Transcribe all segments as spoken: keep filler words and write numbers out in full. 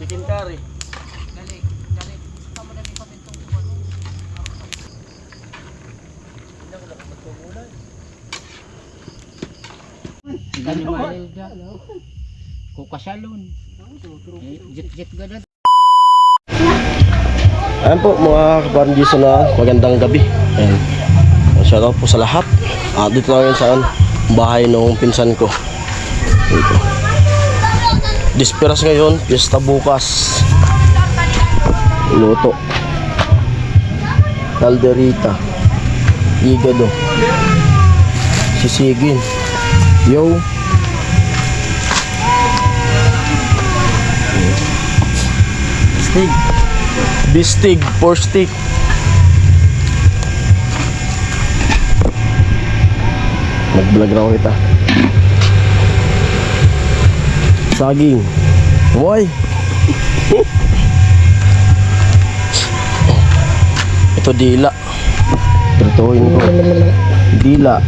Chicken curry. Ayan po, mga kaparadiso, na magandang gabi. Ayan. Shout out po sa lahat. Ah, dito tayo ngayon sa bahay ng pinsan ko. Dito. Disperas ngayon, piyesta bukas. Luto. Kalderita. Igado. Sisigin. Yo. Steak. Beef steak, pork steak. Mag-vlog raw kita. Saging. Woy! Ito dila. Prituhin ko. Dila.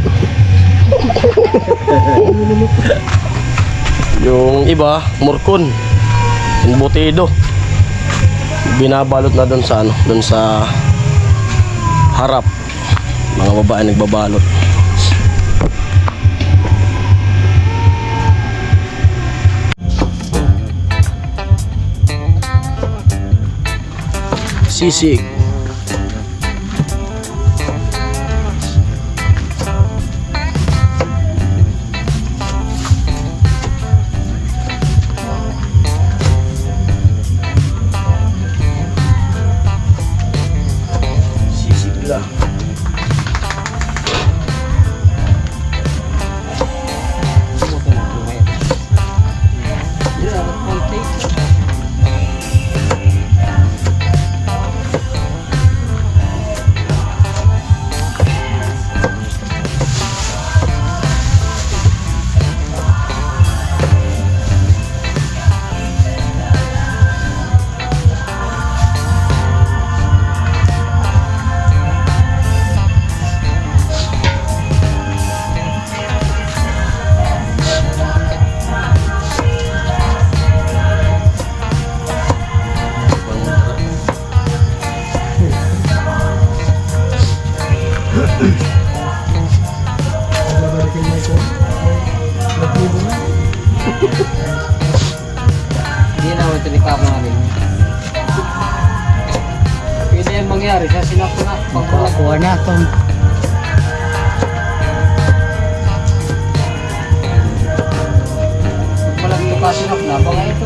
Yung iba, murkon. Yung botido. Binabalot na dun sa ano, dun sa harap. Mga babae nagbabalot. Sisig. Sisig la. Hindi na, ito ni Papa nga rin. Pwede yan mangyari sa sinapura. Pagkuha na ito. Malaki pa sinap na, baka ito.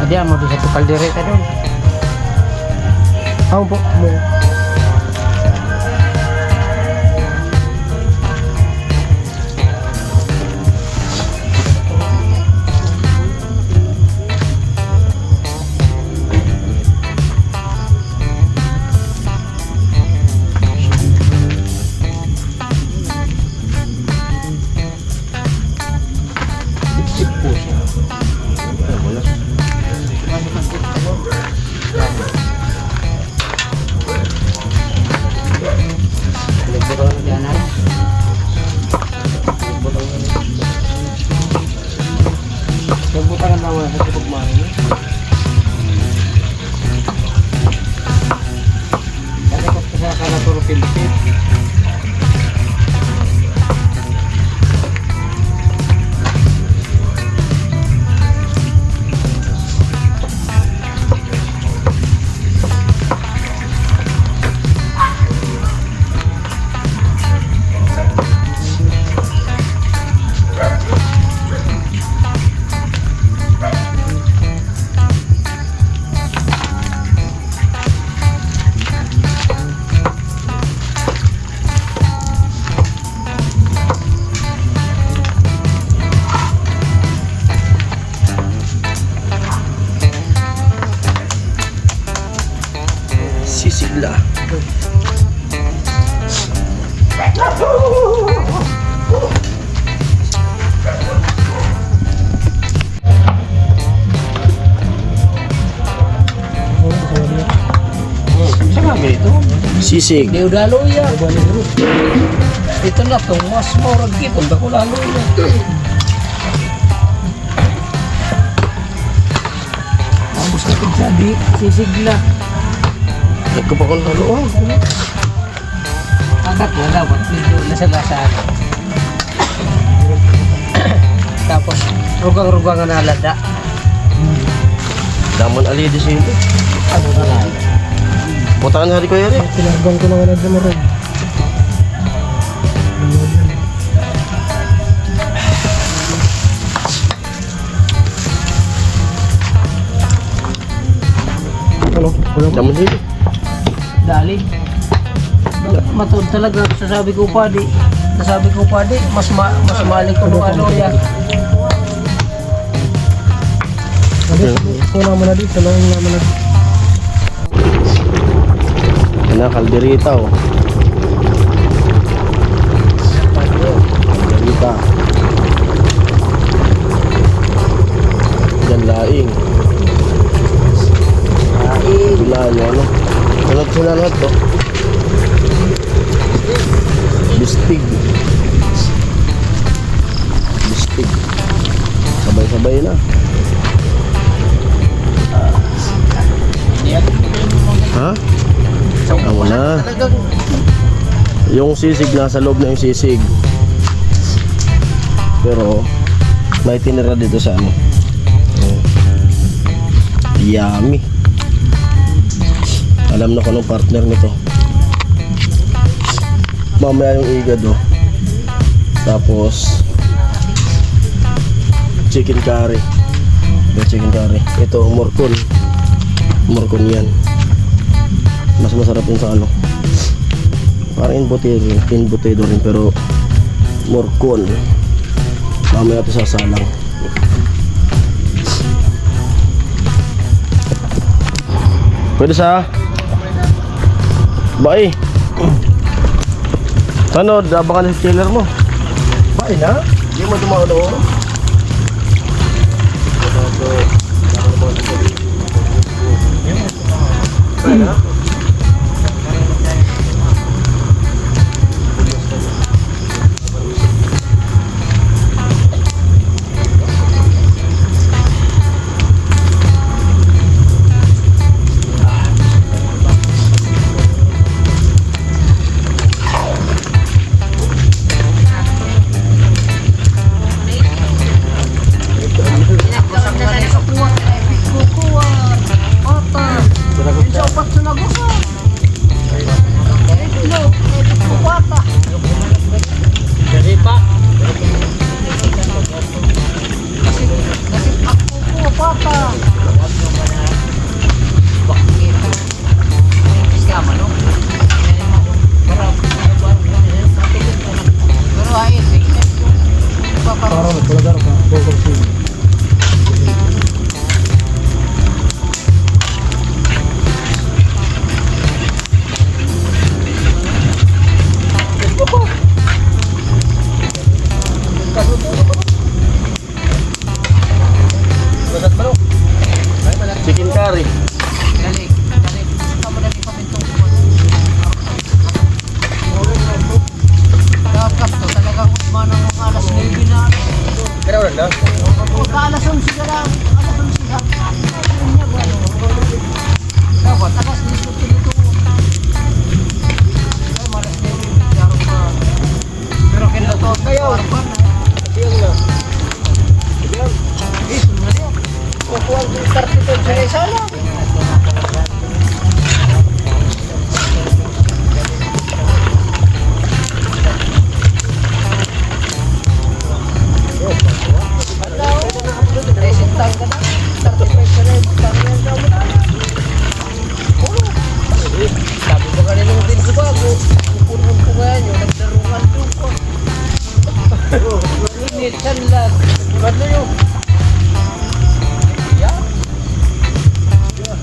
Adi mo di sa tukal dire ka doon. Ako po. Nagbutangan na wala sa tubog mo, ano? Kasi kung sa, sa naturo Philippines. Sisig. Di udah lo ya. Ito na to, mas mura gitu, nda ko lalo ya. Tapos na ito jadi, sisig na. Nagkapakon na lo, oh. Anak, wala, wala. Medyo lasa-lasa. Tapos, rugang-rugang na lada. Daman ali di sini. Ano na lang? Botangan hari ko yari. Tinagong ko na nga na dumarag. Ano? Wala. Daman sini. Dali. Matuod talaga, sasabi ko pa di. Sasabi ko pa di, mas ma-, mas mali ko ano ya. Ano, wala mo na di, wala mo na di. Ano, kaldereta, oh. Kaldereta. Yan laing. Laing. Wala, ano. Ano, sila lahat to. Bistig. Bistig. Sabay-sabay na. Ha? Tama na. Yung sisig, nasa loob na yung sisig. Pero, may tinira dito sa ano. Yummy. Alam na ko anong partner nito. Mamaya yung igado. Tapos, chicken curry. May chicken curry. Ito, morcon. Morcon yan. Mas masarap yung sa ano. Parang embutido, embutido rin, pero morcon. Mamaya ito sasalang. Pwede sa bae. Ano, abangan sa trailer mo. Bae na? Hindi mo tumawag ako. Bae na? Chicken curry. Dapat to talagang manang mga alas nuebe na. Pero wala na. Pagka alas onse ka lang, alas onse ka. Dapat alas nuebe. Pero kaya to, kayo. Siyang na. Siyang. Ito na yan. Kukuha ang thirty pesos sa isa lang. Hello. Ay, sintang ka na. Thirty pesos na yung butang yan. Sabi ko kanina yung din ko bago, pupunan ko kaya nyo, nagdarungan doon ko. Minsan lang, ano yun? Yan. Yan.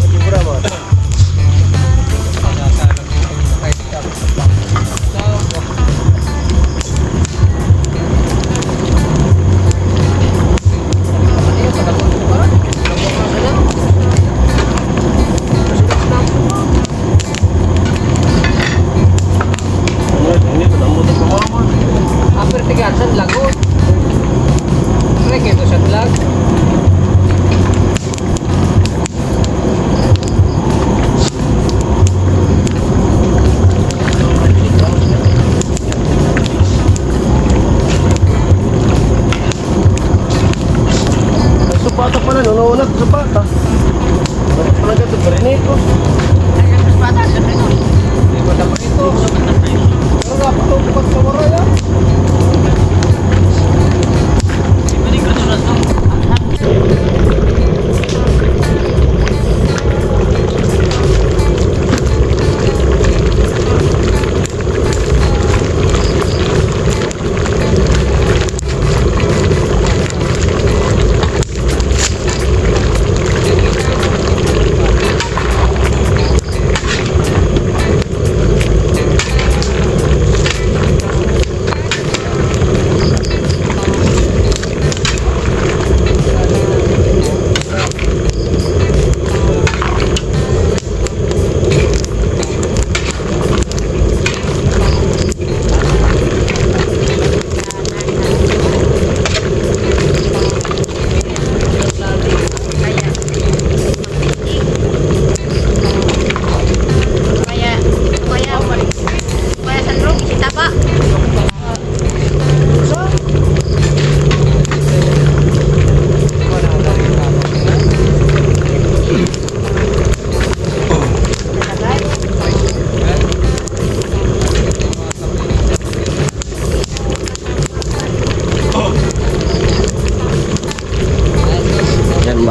Sobra ba?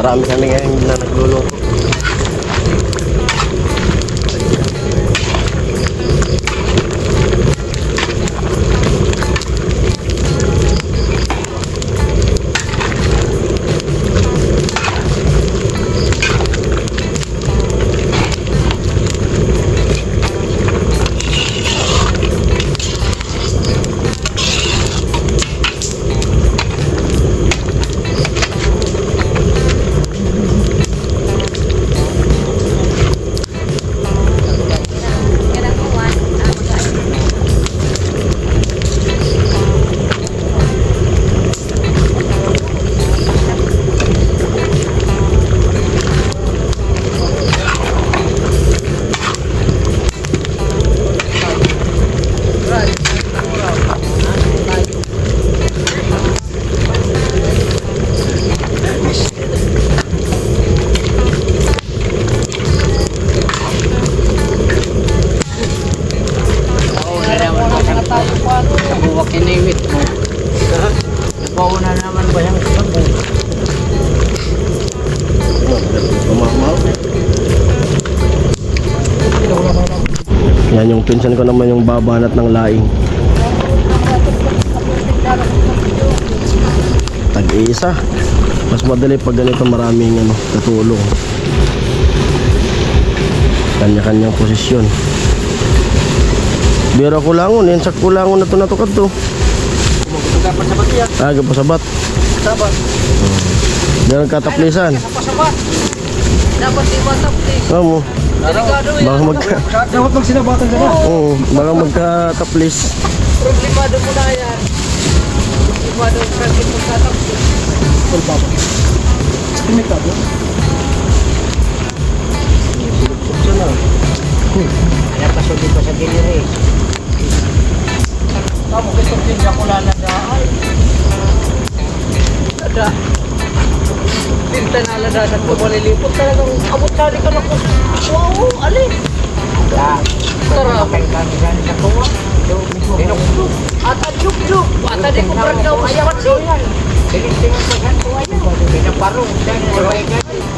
Marami kami ngayon na nagluluto. Oo, na naman. Sa buwak ini, wit. Ha? Napauna naman ba yang sa buwak? Yan yung pinsan ko naman yung babanat ng laing. Tag-iisa. Mas madali pag ganito, maraming ano, tutulong. Kanya-kanyang posisyon. Pero kulangon, yan sa kulangon na to, na to kadto. Dapat sabat yan. Ah, agad pa sabat. Sabat. Yan ang kataplisan. Dapat sabat. Dapat di mataplis. Amo. Delikado yan. Baka magka- Dapat magsinabatan ka na. Oo, baka magkataplis. Problemado mo na yan. Problemado ang sakit magkataplis. Full baba. Delikado. Siya na. Kaya pasulod pa sa gilid eh. Tamo, gusto ko yung Yakulala na, ay. Ada. Pinta na lada sa kumalilipot talagang abot sa di ka na po. Wow, ali. Tara. Ata duk-duk. Ata di ko parang daw sa patsi. Pinaparong.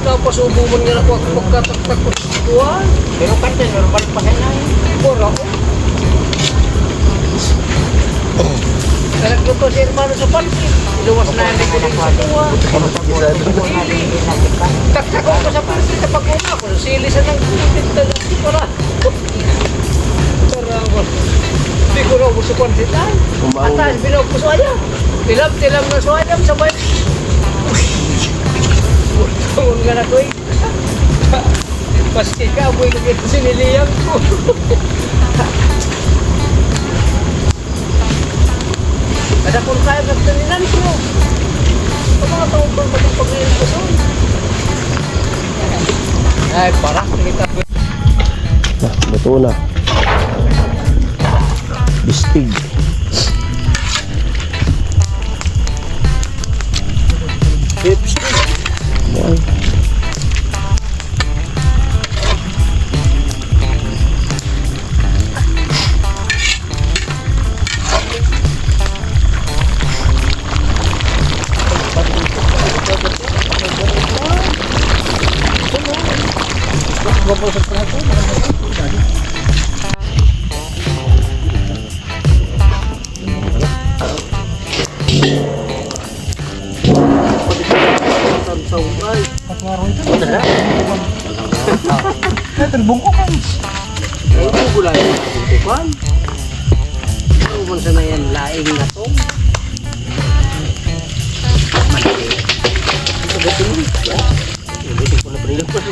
Tapos ubuman nga ako, pagkataktak ko sa kuwan. Pero kasi normal pa siya na yun. Wala ko. Nagluto si hermano sa pansit. Iluwas na yan ko din sa kuwan. Taktak ko sa pansit, sa pag-uma ko, sili sa nang kulit talaga. Wala. Pero ako, hindi ko raw gusto pansit ay. Kumain. Atan, binaw ko sa ayam. Tilam, tilam na sa ayam, sabay. Tawag nga na ko eh. Paski ka, amoy ko kaya sinilihan ko. Ada pun kaya nagtaninan ko. Ang mga taong pagpagpagpagpag- Ay, para, kita. Ah, luto na. Bistig. Chips. Yan. Ay, talbong ko kan. Ay, gulay. Bungkukan. Ano man sa na yan, laing na to. Mali. Ito ba ito? Ito ko na pala.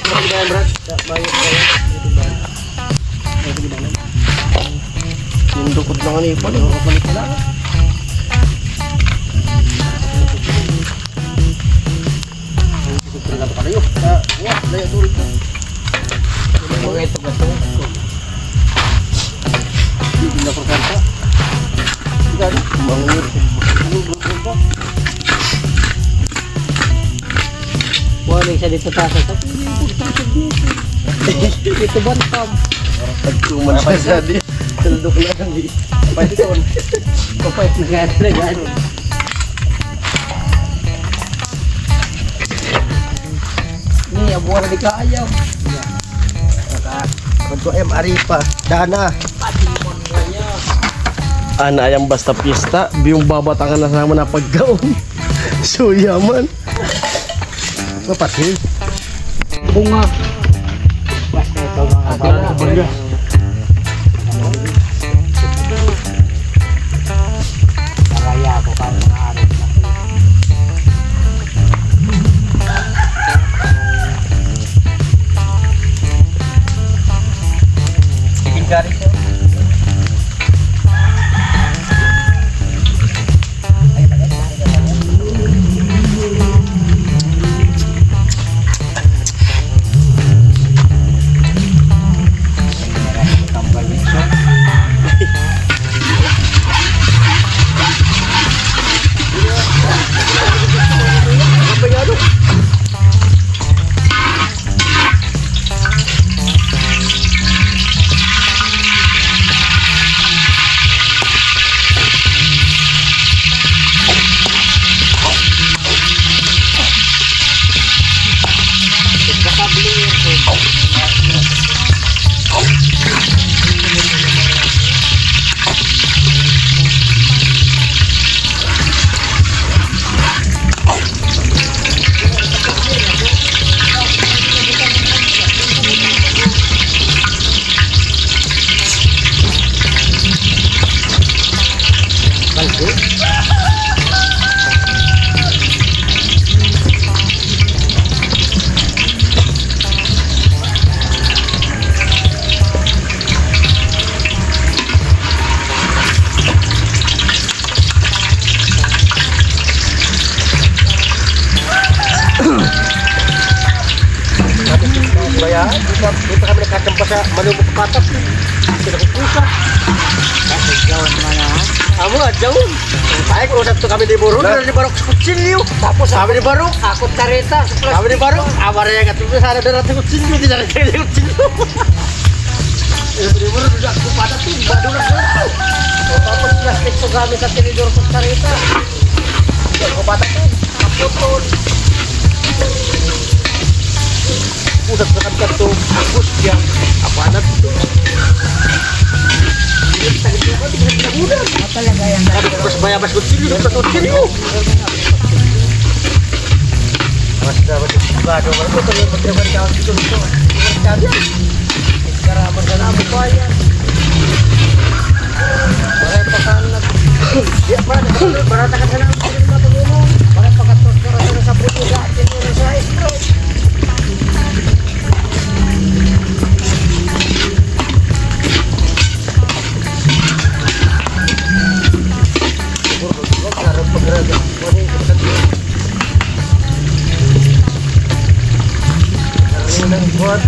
Ano ba yan, Brad? Sa bayo, bayo. Ito ba? Yung dukot ng ano, yung pala, yung pala. Ito pala, pala yun. Ah, wah, layo, turun ka. Mga ito, gato. Hindi na pagkanta. Hindi na, mga ito. Wala sa dito tasa. Ito bantam. Pagkuman sa jadi. Tundok na kami. Pwede ko. Kapag nagano, nagano. Buwan na di ka ayam. Saka, untuk M R I pa, dana. Ana ayam basta pista, biyong babatangan na sama na pagkaon. So, yaman. Mapati. Bunga. Basta ito, mga bata. Karaya ko kan mga arit na. Tingkari ko. Kaya, di pa, di pa kami nakakatampasa, malumok patap. Sila ko pusa. Kasi jauh mana, ha? Amo, jauh. Baik, usap to kami ni Buru, nah. Di Barok kutsilyo. Tapos kami ni Barok, ako kareta. Kami ni Barok, amare nga tuh sana darat kutsilyo, di darat kutsilyo. Eh, di Buru, udah aku pada tuh, baru lah. Tapos plastik to kami sa tinidor ko kareta. Udah aku pada tuh, kaputol. Udah tekan kartu, bus dia, apa adat itu? Ini kita gitu, apa, tiga bulan. Apa lagi yang... Tapi pas bayar, pas kutsilyo, pas kutsilyo. Mas dapat juga, ada orang tuh, kalau pakai, pakai kaos gitu, gitu. Cari. Sekarang apa, sana apa, ya? Pakai pasangan. Ya, mana? Beratakan sana, apa, gitu, apa, gitu. Pakai pakai terus, terus, terus, apa, gitu, ya? Ini saya stress. Karena buat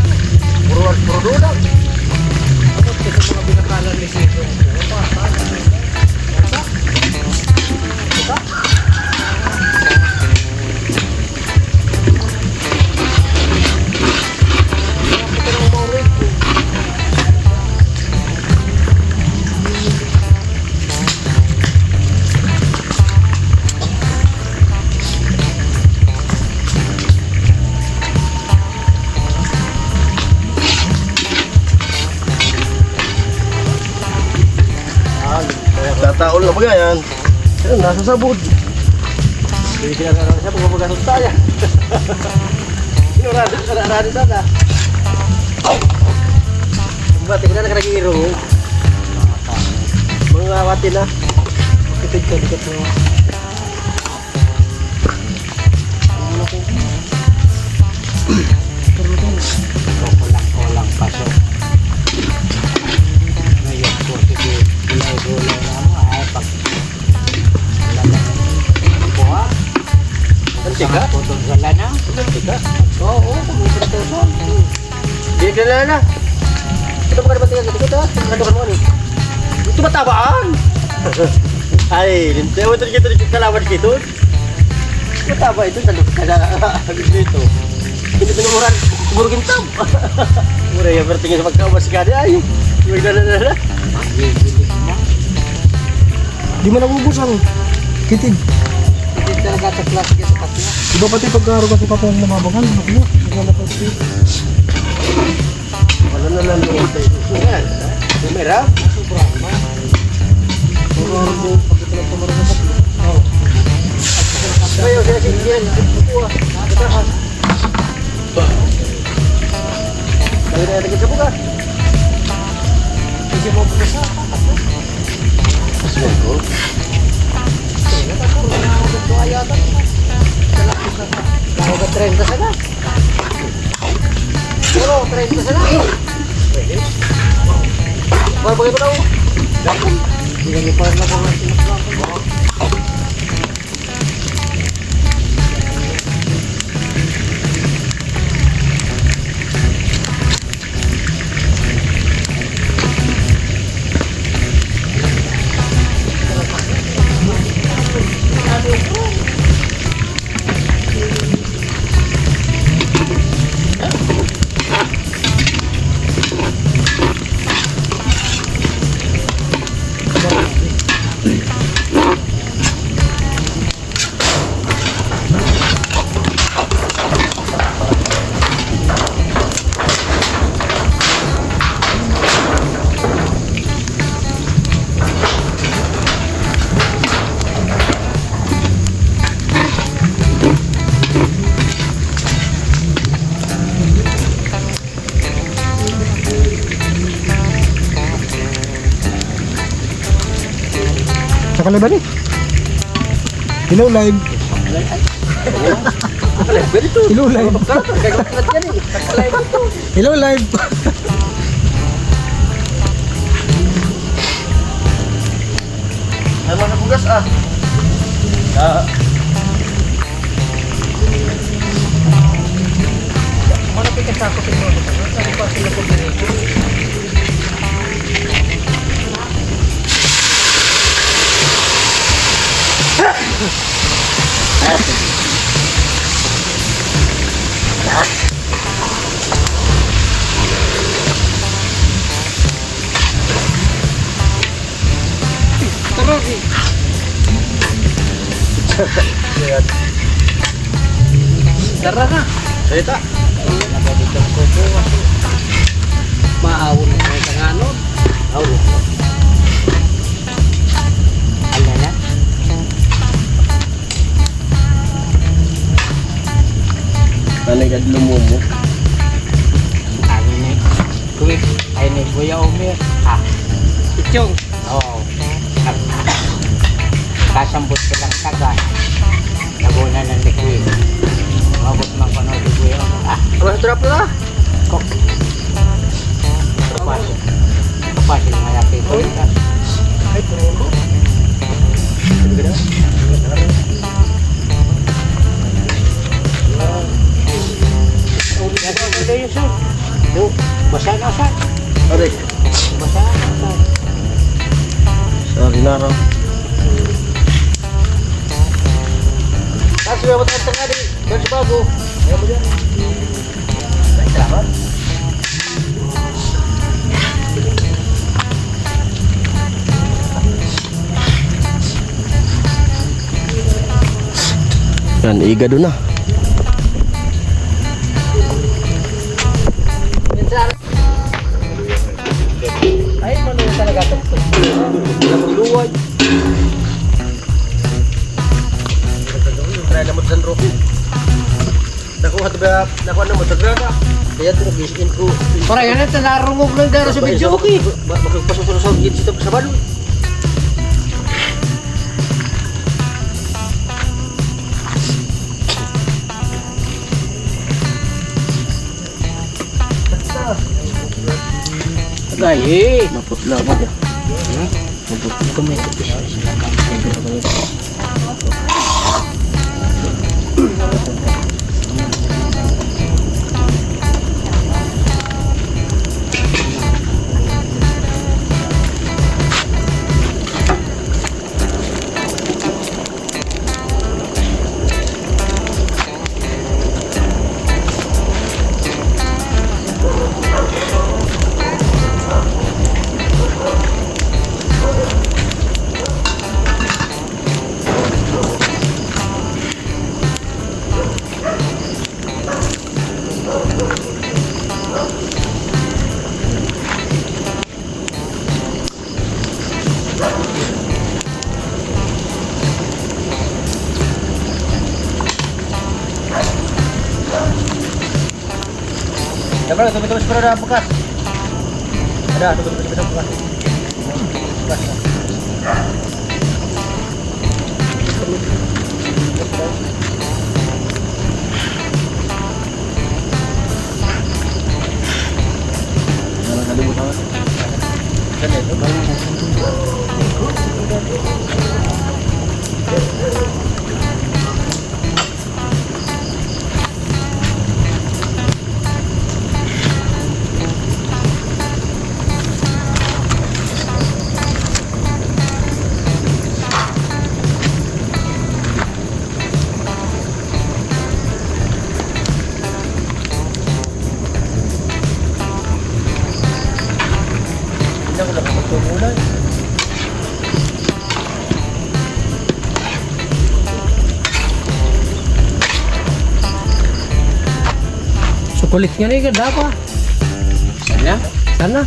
buruan produk. Apa kita mga pinakalan ni Sito? Apa? Apa? Apa? Tataol na ba yan? Yan, nasa sabod. Hindi sila nasa sabod, kung magkasal tayo. Yung rado, rado, rado sana. Ang batik na nakaragiro. Mga awati na. Kitid ka, dikit mo. Kulang-kulang paso. Ngayon po, sige, gulay-gulay na mo, ay, pag, wala na. Ano, tika? Putol sa lana. Tika? Oo, kung gusto ko. Di, di, di, di. Ito, bukan ba't tingin sa tikot, ha? Ito, bukan mo, ano? Ito, matabaan. Ay, hindi. Ito, ito, ito, kalaban dito. Mataba ito, talo ka na. Dito. Hindi, ito, mura, mura gintam. Mura, yung bertingin sa pagkawas ka, di, ay. Yung dala-dala. Di mo naubos ang kitid. Kitid talaga sa klase ka sa pagkawas. Iba pati pagkaroon kasi pa po ang namabangan, ano po? Treinta sana. Pero treinta sana. Baru bagaimana? Hindi niya pa rin ako. Saka live ba ni? Hello, live. Hello, live. Hello, live. Ay, mga bugas, ah. Ah. Mana pikas ako sa ito? Ano pa sila ko dito? Tara na. Salita. Maawa na ko sa ngano. Awa. Ala na. Ano ka dulu mo mo? Ano ni? Kuwi, ay ni Kuya Omer. Ah. Ichong. Oo. Kasambot silang taga. Laguna ng Liquid. Umabot man ko ng Liquid. Ah. Awas, trap na. Kok. Kapas. Kapas yung malaki ko. Ay, puro ko. Basa na, sir. Aray. Basa na, sir. Sorry na, no? Kasi may matanggal nga di. Bago-bago. Ayan mo dyan. Ay, salamat. Yan, igado na. Ay, mano talaga ito. Luway. Try na mo sa Rocky. Nakuha to ba, nakuha na mo sa Grada. Kaya ito, nag-in ko. Para yan, ito, narungog ng daro sa video, okay. Ba-, ba-, magpasusunod sa gate sa, sa balon. Agay, eh. Maputla mo dyan. Hmm? Maputla. Ito may Bro, tumis-tumis, bro, ada bekas. Ada, tumis-tumis, bekas. Bekas. Sokolit nga ni ka dapa. Sana? Sana.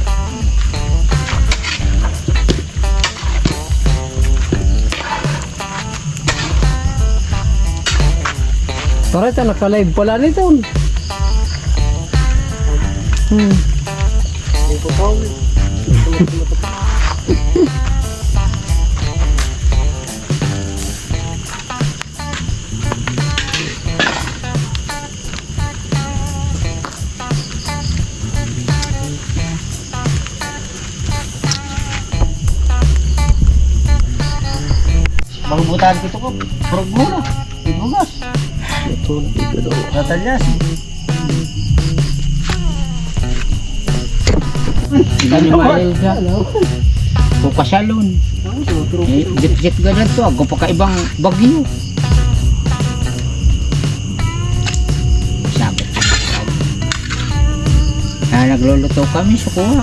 Tara ta nakalay pala nito. Hmm. Mahubutan kito ko, puruguna, ibugas. Ito, ito daw. Natalyas. Kami mail siya. Ko kasalon. Eh, jet-jet ka na to, ako pa kaibang bagyo. Sabi. Na nagluluto kami sa kuha.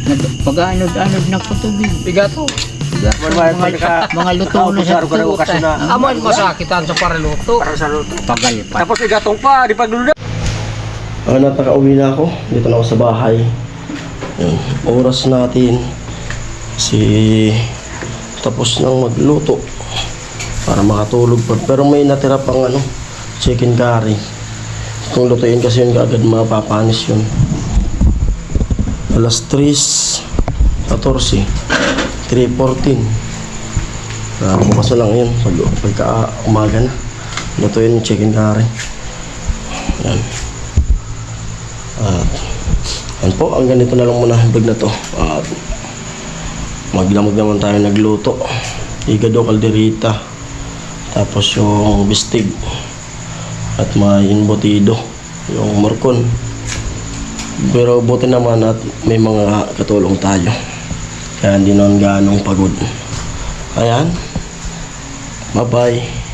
Nag-, pag-anod-anod na ko tubig. Piga to. Piga to. Mga, mga luto na sa tubo. Aman, masakitan sa paraluto. Para sa luto. Pagal pa. Tapos igatong pa, di pagluluto. Ah, napakauwi na ako. Dito na ako sa bahay. Yun. Oras natin. Si tapos nang magluto para makatulog pa. Pero may natira pang ano, chicken curry. Kung lutuin kasi yun kaagad mapapanis yun. Alas tres katorse, three fourteen. Ah, bukas na lang yun. Pag, pagka umaga na. Lutuin yung chicken curry. Yan. At, yan po, hanggang dito na lang muna ang vlog na to. At, magdamag naman tayo nagluto. Higado, kaldereta. Tapos yung bistig. At may embutido. Yung morcon. Pero buti naman at may mga katulong tayo. Kaya hindi naman ganong pagod. Ayan. Bye-bye.